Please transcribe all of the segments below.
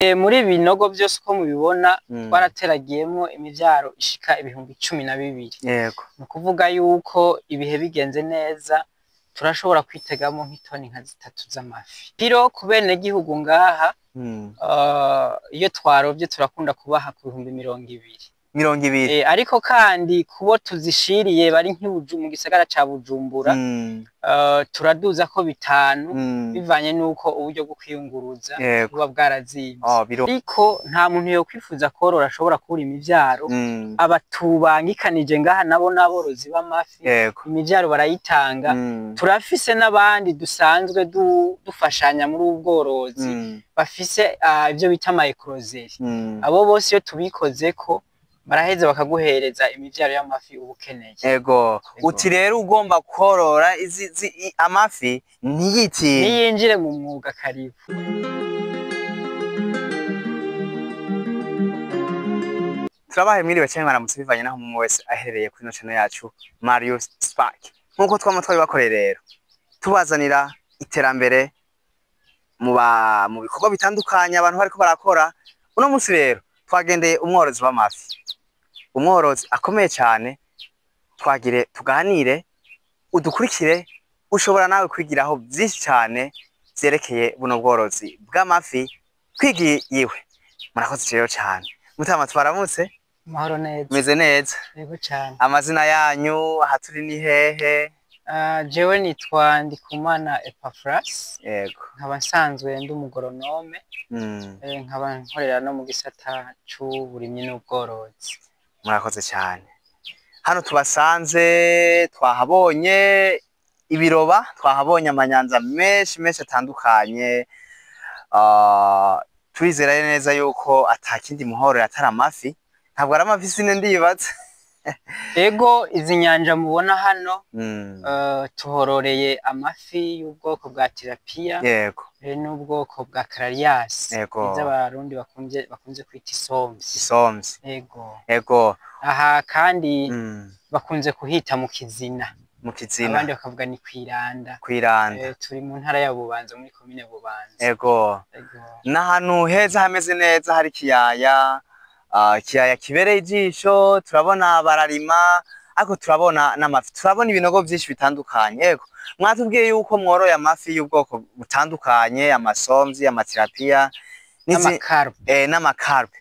Muri binogo vyose uko mubibona, twarateragiyemwo imivyaro ishika 12.000. Ni ukuvuga yuko ibihe bigenze neza turashobora kwitegamo nk'itoni nka 3 z'amafi. Kiro ku benegihugu ngaha, iyo twarovye turakunda kubaha ku 20.000. 20. Ariko kandi kubo tuzishiriye bari mu gisagara ca Bujumbura, turaduza ko 5, bivanye nuko uburyo bwo kwiyunguruza buba bwarazimvye. Ariko nta muntu yokwifuza korora ashobora kubura imivyaro. Abatubangikanije ngaha nabo n'aborozi b'amafi, imivyaro barayitanga. Turafise n'abandi dusanzwe dufashanya muri ubu bworozi, bafise ivyo bita ama écloseries. Abo bose iyo tubikozeko baraheza bakaguhereza imivyaro y'amafi uba ukeneye. Ego. Uti rero ugomba korora amafi ntiyitinye. Niyinjire mu mwuga, karibu. Turabahaye mwiriwe canke mwaramutse bivanye naho umwe wese aherereye kuri ino channel yacu Marius Spark. Nkuko twama twabibakoreye rero, tubazanira iterambere mu bikorwa bitandukanye abantu bariko barakora. Uno munsi rero twagendeye umworozi w'amafi, umworozi akomeye cane. Twagire tuganire, udukurikire, ushobora nawe kwigiraho vyinshi cane vyerekeye buno bworozi bw'amafi twigiye iwe. Murakoze rero cane. Mutama, twaramutse. Amahoro neza. Meze neza? Yego cane. Amazina yanyu, aha turi ni hehe? Jewe nitwa Ndikumana Epaphras, nkaba nsanzwe ndi umugoronome, nkaba nkorera no mu gisata c'uburimyi n'ubworozi. Murakoze cyane. Hano tubasanze twahabonye ibiroba, twahabonye amanyanza menshi menshi atandukanye. Turizera neza yuko atakindi muhorera atari amafi. Ntabwo ari amafi sine ndibaza. Ego, izi nyanja mubona hano, tuhororeye amafi y'ubwoko bwa tilapia n'ubwoko bwa clarias, izo Abarundi bakunze kwita isomvyi. Isomvyi. Ego. Aha kandi bakunze kuhita mu Kizina. Mu Kizina. Abandi bakavuga ni kwiranda. Kwiranda. Turi mu ntara ya Bubanza, muri komine Bubanza. Ego. N'ahantu heza hameze neza, hari ikiyaya, ikiyaya kibereye ijisho. Turabona bararima, ariko turabona n'amafi, turabona ibinogo vyinshi bitandukanye. Yego, mwatubwiye yuko mworoye amafi y'ubwoko butandukanye, amasomvyi, amatilapia n'amakarpe. N'amakarpe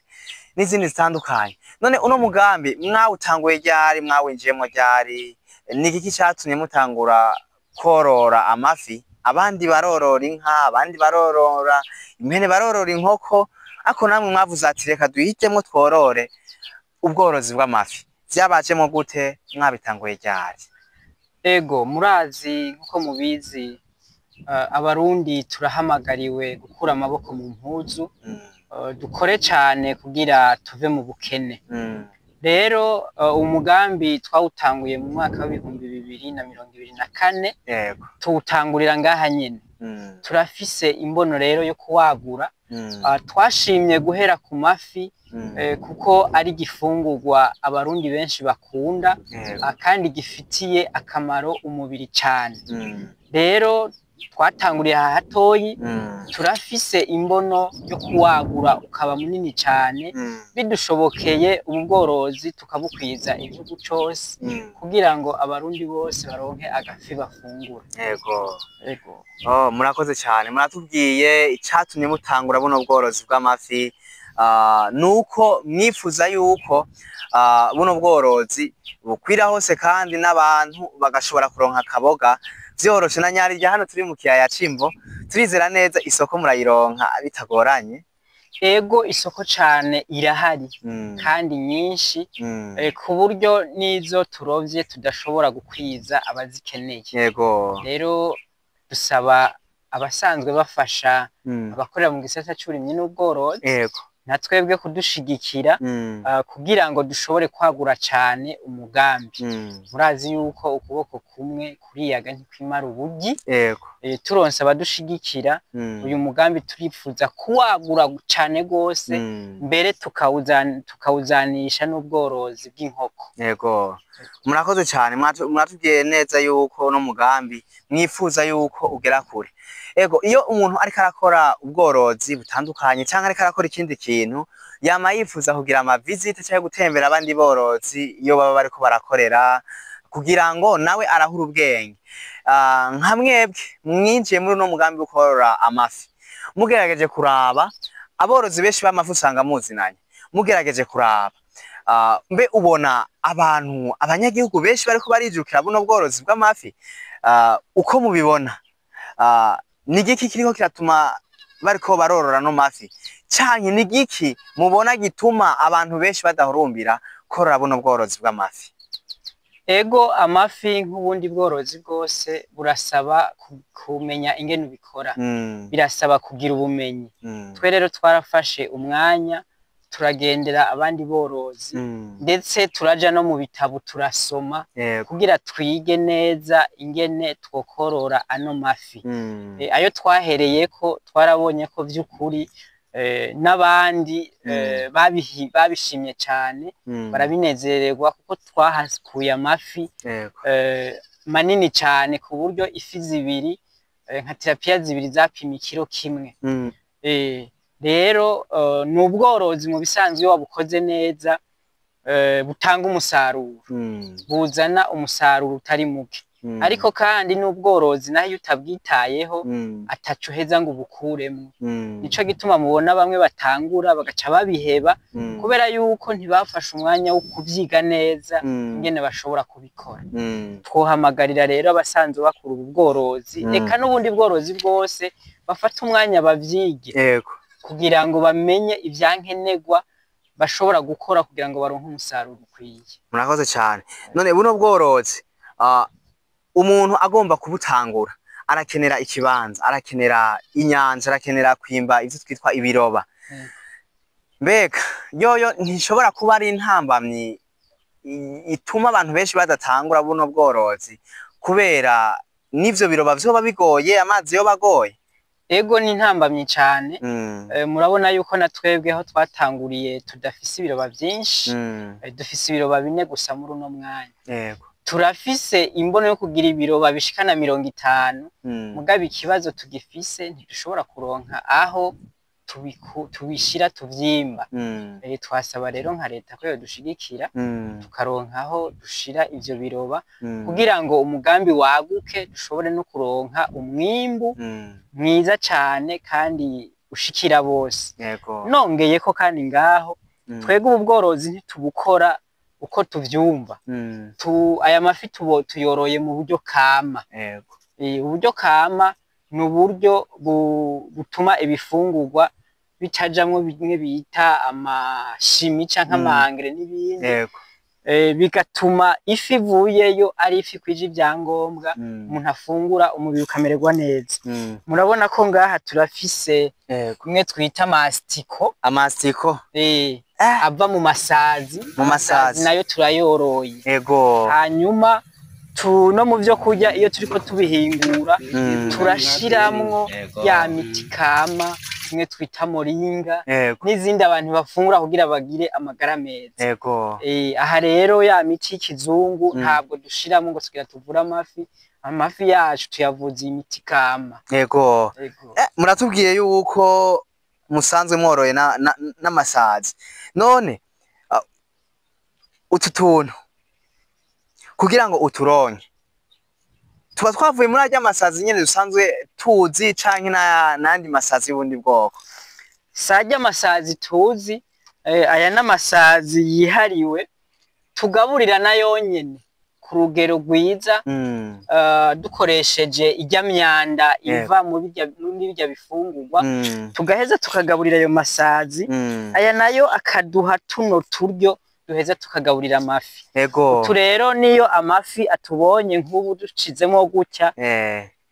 n'izindi zitandukanye. None uno mugambi mwawutanguye ryari? Mwawinjiyemwo ryari? Ni igiki catumye mutangura korora amafi? Abandi barorora inka, abandi barorora impene, barorora inkoko, ariko namwe mwavuze ati reka duhitemwo tworore ubworozi bw'amafi. Vyabajemwo gute? Mwabitanguye ryari? Ego, murazi nkuko mubizi, Abarundi turahamagariwe gukura amaboko mu mpuzu, dukore cane kugira tuve mu bukene. Rero umugambi twawutanguye mu mwaka wa 2024, tuwutangurira ngaha nyene. Turafise imbono rero yo kuwagura. Twashimye guhera ku mafi, kuko ari igifungurwa Abarundi benshi bakunda, kandi gifitiye akamaro umubiri cane. Rero twatanguriye aha hatoyi, turafise imbono yo kuwagura ukaba munini cane, bidushobokeye ubu bworozi tukabukwiza igihugu cose, kugira ngo Abarundi bose baronke agafi bafungura. Ego. Oh, murakoze cyane. Muratubwiye icatumye mutangura buno bworozi bw'amafi, nuko mwifuza yuko buno bworozi bukwira hose kandi n'abantu bagashobora kuronka akaboga vyoroshe. Na nyarirya hano turi mu kiyaya c'Imbo, turizera neza isoko murayironka bitagoranye. Ego, isoko cane irahari, kandi nyinshi, ku buryo n'izo turovye tudashobora gukwiza abazikeneye. Rero dusaba abasanzwe bafasha abakorera mu gisata c'uburimyi n'ubworozi, na twebwe kudushigikira, kugira ngo dushobore kwagura cane umugambi. Murazi yuko ukuboko kumwe kuriyaga ntikwimara ubugi. Turonse abadushigikira, uyu mugambi turipfuza kuwagura cane gose, mbere tukawuzanisha n'ubworozi bw'inkoko. Yego, murakoze cyane. Muratubwiye neza yuko uno mugambi mwifuza yuko ugera kure. Ego, iyo umuntu ariko arakora ubworozi butandukanye canke ariko arakora ikindi kintu, yama yifuza kugira ama visite canke gutembera abandi borozi iyo baba bariko barakorera, kugira ngo nawe arahure ubwenge. Nka mwebwe mwinjiye muri uno mugambi wo korora amafi, mugerageje kuraba aborozi benshi b'amafi usanga muzinanye, mugerageje kuraba mbe ubona abantu abanyagihugu benshi bariko barijukira buno bworozi bw'amafi, uko mubibona, ni igiki kiriko kiratuma bariko barorora no mafi, canke ni igiki mubona gituma abantu benshi badahurumbira korora buno bworozi bw'amafi? Ego, amafi nk'ubundi bworozi bwose burasaba kumenya ingene ubikora, birasaba kugira ubumenyi. Twe rero twarafashe umwanya turagendera abandi borozi, ndetse turaja no mu bitabo turasoma kugira twige neza ingene twokorora ano mafi. Ayo twahereyeko twarabonye ko vy'ukuri n'abandi babishimye cane, barabinezererwa kuko twahakuye amafi manini cane, ku buryo ifi zibiri nka terapiya zibiri zapima ikiro kimwe. Rero ni ubworozi mu bisanzwe iyo wabukoze neza butanga umusaruro, buzana umusaruro utari muke. Ariko kandi n'ubworozi naho iyo utabwitayeho ataco uheza ngo ubukuremwo. Nico gituma mubona bamwe batangura bagaca babiheba, kubera yuko ntibafashe umwanya wo kuvyiga neza ingene bashobora kubikora. Twohamagarira rero abasanzwe bakora ubu bworozi, eka n'ubundi bworozi bwose, bafate umwanya bavyige kugira ngo bamenye ivyankenerwa bashobora gukora kugira ngo baronke umusaruro ukwiye. Murakoze cyane. None buno bworozi, umuntu agomba kubutangura arakenera ikibanza, arakenera inyanja, arakenera kwimba ivyo twitwa ibiroba. Mbega yoyo ntishobora kuba ari intambamyi ituma abantu benshi badatangura buno bworozi, kubera n'ivyo biroba vyoba bigoye, amazi yoba agoye? Ego, ni intambamyi cane. Murabona yuko na twebwe aho twatanguriye tudafise ibiroba vyinshi, dufise ibiroba 4 gusa muri uno mwanya. Turafise imbono yo kugira ibiroba bishikana 50, mugabo ikibazo tugifise ntidushobora kuronka aho tubishira tuvyimba. Twasaba rero nka leta ko yodushigikira, tukaronka aho dushira ivyo biroba, kugira ngo umugambi waguke, dushobore no kuronka umwimbu mwiza cane kandi ushikira bose. Nongeyeko kandi ngaho, twebwe ubu bworozi ntitubukora uko tuvyumva. Aya mafi tuyoroye mu buryo kama. Uburyo kama ni uburyo butuma ibifungurwa bitajamwo bimwe bita amashimi canke amangre n'ibindi. Bigatuma ifi ivuyeyo ari ifi kwije ibyangombwa, umuntu afungura umubiri ukamererwa neza. Murabona ko ngaha turafise kumwe twita amastiko. Amastiko. Ava mu masazi. Mu masazi nayo turayoroye. Hanyuma no mu byo kurya iyo turiko tubihingura, turashiramwo ya miti kama zimwe twita moringa n'izindi abantu bafungura kugira bagire amagara meza. Aha rero ya miti y'ikizungu ntabwo dushiramo ngo tugira tuvure amafi, amafi yacu tuyavuza imiti kama. Muratubwiye yuko musanzwe mworoye n'amasazi. None utu tuntu kugira ngo uturonke tuba twavuye muri arya masazi nyene dusanzwe tuzi canke n'andi masazi y'ubundi bwoko? Sarya masazi tuzi, aya n'amasazi yihariwe tugaburira na yonyene ku rugero rwiza, dukoresheje irya myanda iva muri birya bifungurwa, tugaheza tukagaburira ayo masazi. Aya nayo akaduha tuno turyo duheza tukagaburira amafi. Utu rero niyo amafi atubonye nk'ubu ducizemo gutya,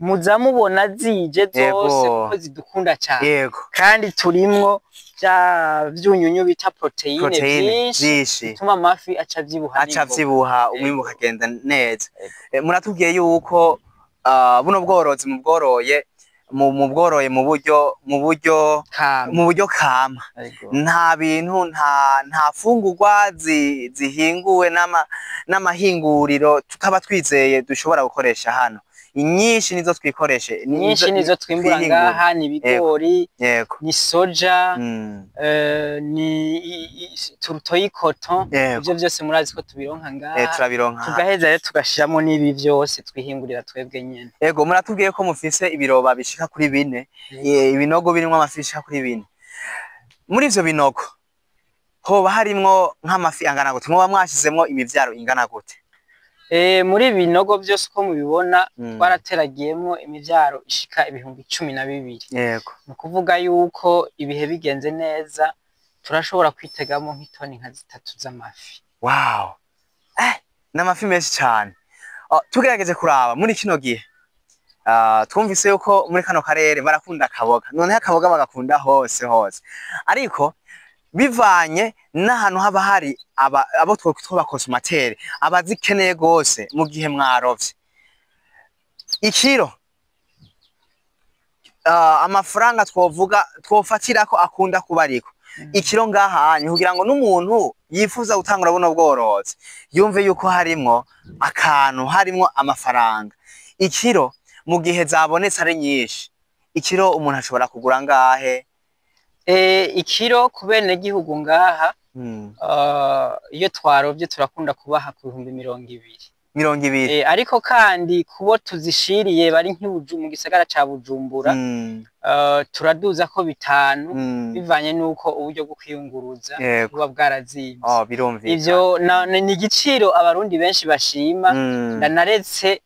muza mubona zije zose kuko zidukunda cyane. Kandi turimwo bya vyunyunyu bita proteine byinshi bituma amafi aca avyibuha, aca avyibuha, umwimbu ukagenda neza. Muratubwiye yuko buno bworozi mubworoye mu bworoye mu buryo kama, nta bintu nta fungurwa zihinguwe n'amahinguriro tutaba twizeye dushobora gukoresha hano. Inyinshi nizo twikoreshe, Nyinshi nizo twimbura ngaha, ni ibigori, ni soja, ni tourteau y'ikoto, ivyo vyose murazi ko tubironka ngaha. Turabironka. Tugaheza rero tugashiramo n'ibi vyose twihingurira twebwe nyene. Ego, muratubwiye ko mufise ibiroba bishika kuri 4, ibinogo birimwo amafi bishika kuri 4. Muri ivyo binogo hoba harimwo nk'amafi angana gute? Mwoba mwashizemwo imivyaro ingana gute? Muri binogo byose uko mubibona, twarateragiyemwo imivyaro ishika 12,000. Yego. Ni ukuvuga yuko ibihe bigenze neza turashobora kwitegamo nk'itoni nka 3 z'amafi. Wow. N'amafi menshi cyane. Tugerageje kuraba muri kino gihe, twumvise yuko muri kano karere barakunda akaboga. Noneho akaboga bagakunda hose hose. Ariko bivanye n'ahantu haba hari abo twitwa aba consommateurs, abazikeneye gose mu gihe mwarovye. Ikiro amafaranga twovuga twofatirako akunda kubariko ikiro ngaha kugira ngo n'umuntu yifuza gutangura buno bworozi yumve yuko harimwo akantu, harimwo amafaranga. Ikiro mu gihe zabonetse ari nyinshi, ikiro umuntu ashobora kugura ngahe? Ikiro ku benegihugu ngaha, iyo twarovye turakunda kubaha ku 20,000. 20. Ariko kandi kubo tuzishiriye bari mu gisagara ca Bujumbura, turaduza ko 5, bivanye nuko uburyo bwo kwiyunguruza buba bwarazimvye. Birumvikana. Ivyo ni igiciro abarundi benshi bashima, ndanaretse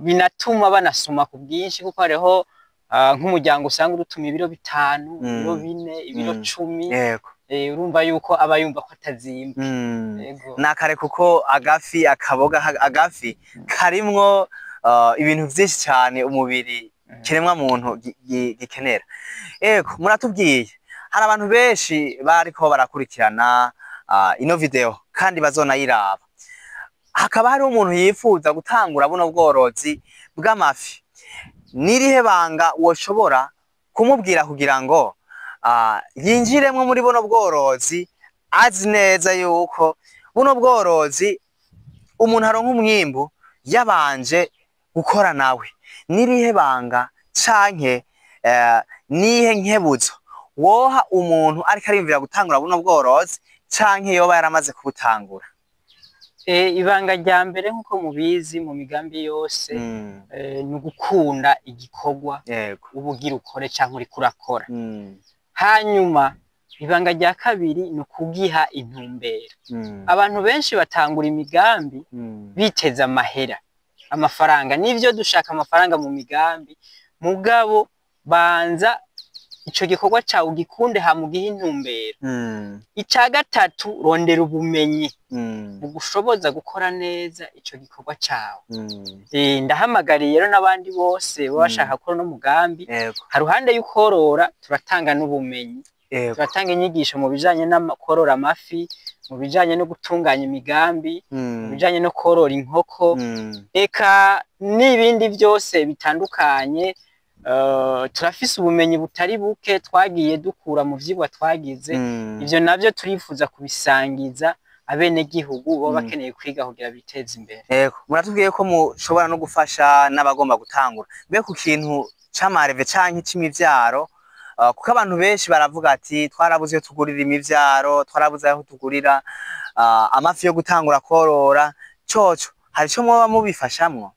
binatuma banasuma ku bwinshi, kuko hariho nk'umuryango usanga urutuma ibiro 5, ibiro 4, ibiro 10. Urumva yuko aba yumva ko atazimba. Nakare kuko agafi, akaboga, agafi karimwo ibintu vyinshi cyane umubiri kiremwa muntu gikenera. Ego, muratubwiye hari abantu benshi bariko barakurikirana ino video kandi bazonayiraba, hakaba hari umuntu yifuza gutangura buno bworozi bw'amafi. Nirihe banga woshobora kumubwira kugira ngo yinjiremwo muri buno bworozi, azi neza yuko buno bworozi umuntu aronka umwimbu yabanje gukora nawe? Nirihe banga canke nihe nkebuzo woha umuntu ariko ariyumvira gutangura buno bworozi canke yoba yaramaze kubutangura? Ibanga rya mbere, nk'uko mubizi mu migambi yose, ni ugukunda igikorwa uba ugira ukore canke uriko urakora. Hanyuma ibanga rya kabiri ni ukugiha intumbero. Abantu benshi batangura imigambi biteza amahera, amafaranga. Nivyo, dushaka amafaranga mu migambi, mugabo banza ico gikorwa cawe ugikunde hama ugihe intumbero. Ica gatatu, rondera ubumenyi bugushoboza gukora neza ico gikorwa cawe. Ndahamagariye rero n'abandi bose baba bashaka gukora uno mugambi, haruhande y'ukorora turatanga n'ubumenyi. Turatanga inyigisho mu bijanye no korora amafi, mu bijanye no gutunganya imigambi, mu bijanye no korora inkoko, eka n'ibindi vyose bitandukanye. Turafise ubumenyi butari buke twagiye dukura mu vyigwa twagize. Ivyo navyo turifuza kubisangiza abenegihugu baba bakeneye kwiga kugira biteze imbere. Yego, muratubwiye ko mushobora no gufasha n'abagomba gutangura. Mbe ku kintu c'amareve canke c'imivyaro, kuko abantu benshi baravuga ati twarabuze iyo tugurira imivyaro, twarabuze aho tugurira amafi yo gutangura korora, coco hari ico mwoba mubifashamwo?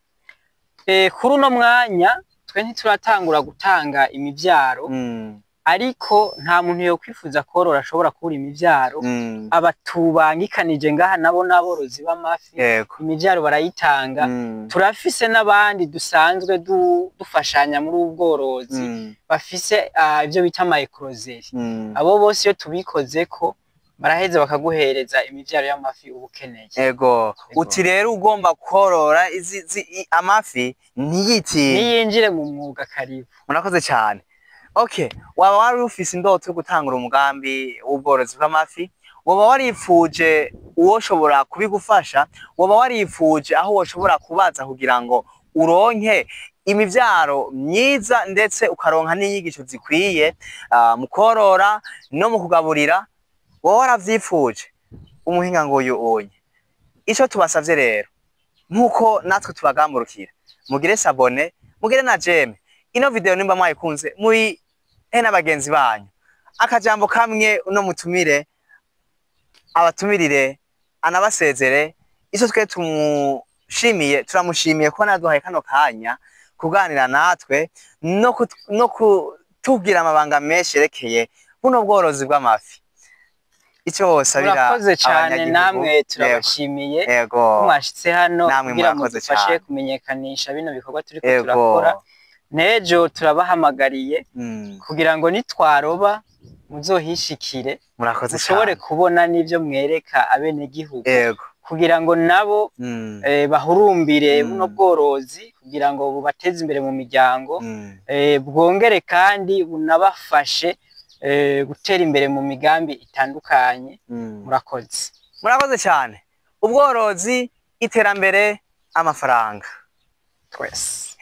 Kuri uno mwanya twe ntituratangura gutanga imivyaro, ariko nta muntu yokwifuza korora ashobora kubura imivyaro. Abatubangikanije ngaha nabo n'aborozi b'amafi, imivyaro barayitanga. Turafise n'abandi dusanzwe dufashanya muri ubu bworozi, bafise ivyo bita ama écloseries. Abo bose iyo tubikozeko baraheza bakaguhereza imivyaro y'amafi uba ukeneye. Ego, uti rero ugomba korora amafi ntiyitinye. Niyinjire mu mwuga, karibu. Murakoze cyane. Okay, waba wari ufise indoto yo gutangura umugambi w'ubworozi bw'amafi, waba warifuje uwoshobora kubigufasha, waba warifuje aho woshobora kubaza kugira ngo uronke imivyaro myiza ndetse ukaronka n'inyigisho zikwiye mu korora no mu kugaburira, wowe waravyifuje, umuhinga nguyu unye. Ico tubasavye rero, nkuko natwe tubagamburukira, Mugire s'abonner, mugire na j'aime. Ino video nimba mwayikunze, muyihe n'abagenzi banyu. Akajambo kamwe uno mutumire abatumirire anabasezere. Ico twe tumushimiye, turamushimiye kuba naduhaye kano kanya kuganira natwe no kutubwira amabanga menshi yerekeye buno bworozi bw'amafi. Ico wosabira Murakoze cane. abanyagihugu? Namwe turabashimiye ko mwashitse hano Namwe kugira murakoze mudufashe cane. kumenyekanisha bino bikorwa turiko turakora. N'ejo turabahamagariye kugira ngo nitwaroba muzohishikire, Murakoze mushobore cane. kubona n'ivyo mwereka abenegihugu, kugira ngo nabo bahurumbire buno bworozi, kugira ngo bubateze imbere mu miryango, bwongere kandi bunabafashe gutera imbere mu migambi itandukanye. Murakoze. Murakoze cyane. Ubworozi, iterambere, amafaranga. Twese.